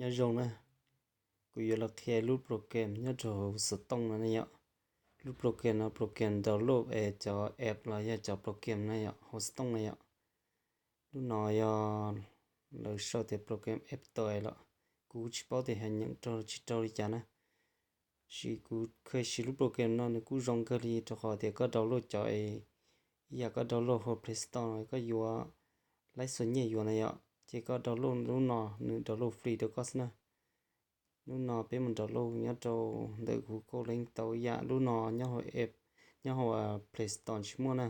Nyob zoo na, kuv yuav los qhia lub program nyob rau hauv xov tooj no ne yom. Lub program no program download es cov app los yog cov program no yom, hauv xov tooj no yom. Lub no yog lawv sau tias program App Store los kuv tsis paub tias hais nyeem raug tsis raug li cas na. Sis kuv kheev siv lub program no nws kuj zoo kawg li rau qhov tias koj download cov es ib yam koj download hauv Play Store no koj yuav laib xuas nyiaj yuav na yom, ces koj download lub no nws download free rau koj xwb na. Lub no peb mus download nyob rau ntawm Google Play tau ib yam, lub no nyob hauv app, nyob hauv Play Store tsis muaj na.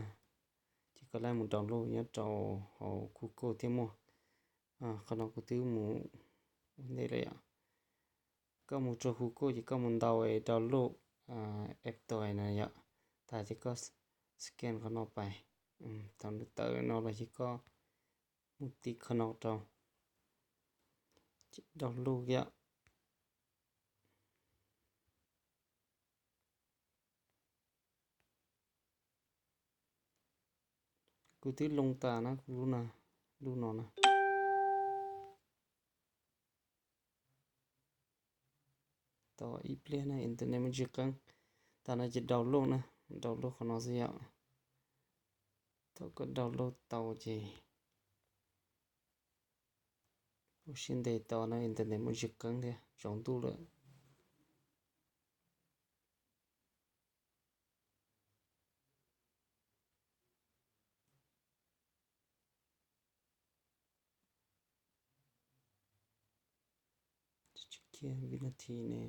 Ces koj laib mus download nyob rau hauv Google thiaj muaj. Qhov no kuv twb mus ua ntej lawm yom. Koj mus rau Google ces koj mus ntaus download App Store na yom, tas ces koj scan qhov no pais. Thaum nws tawm no los ces koj mus tiv qhov no rau download yom. Kuv twb loo tas na, kuv lub no, lub no na. Tos ib pliag na, internet muaj tsis qeeb. Tas no ces download na, download qhov no xwb yom. Thaum koj download tau ces ua siab ntev tos na, internet muaj tsis qeeb thiab, tsaus ntuj lawm. Tsis kiag vib nas this ne.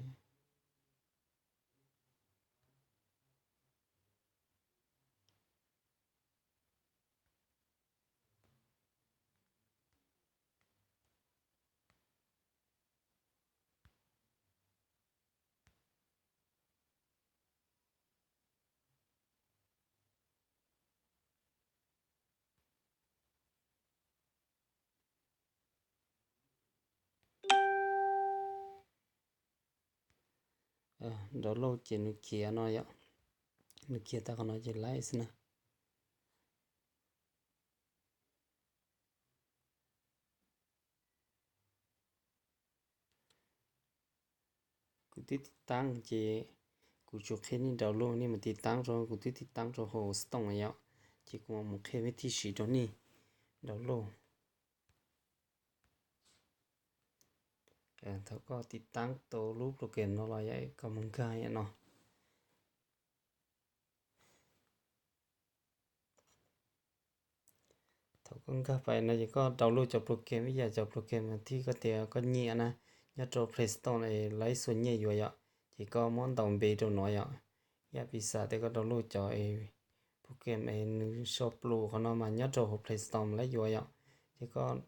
Download ces nws khiav no yom, nws khiav tau qhov no ces laib xwb na. Kuv twb tiv taab ces kuv tsuas qhia nej download, nej mus tiv taab rau, kuv twb tiv taab rau hauv Stone yom, ces kuv mam mus qhia vib thij siv rau nej download. Thaum koj tiv taab tau lub program no los yom, koj mus nkag yam no. Thaum koj nkag pais no ces koj download cov program ib yam cov program thij koj tias koj nyiam na, nyob rau Play Store es laib xuas nyiaj yuav yom, ces koj muab ntaus npe rau no yom. Yam piv xam tias koj download cov program es nws sau plus qhov no mas nyob rau hauv Play Store mas laib yuav yom, ces koj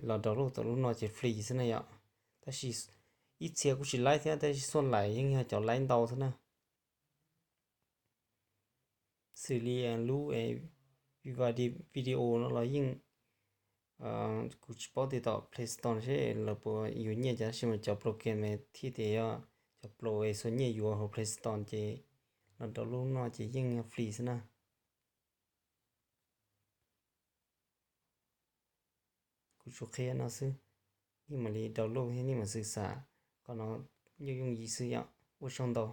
los download tau lub no ces free xwb na yom. Tab sis ib txhia kuj tsis laib thiab, tab sis xuaj laim yeej yog cov laib ntau xwb na. Xws li lub Viva Video no los yeej, kuv tsis paub tias tom Play Store seb lawv puas yuav nyiaj cas, tab sis mas cov program thij tias yog cov plus es xuas nyiaj yuav hauv Play Store ces los download no ces yeej yog free xwb na. Kuv tsuas qhia no xwb, nej mam li download thiab nej mam xav xav, qhov no yooj yooj yim xwb yom. Ua tsaug ntau.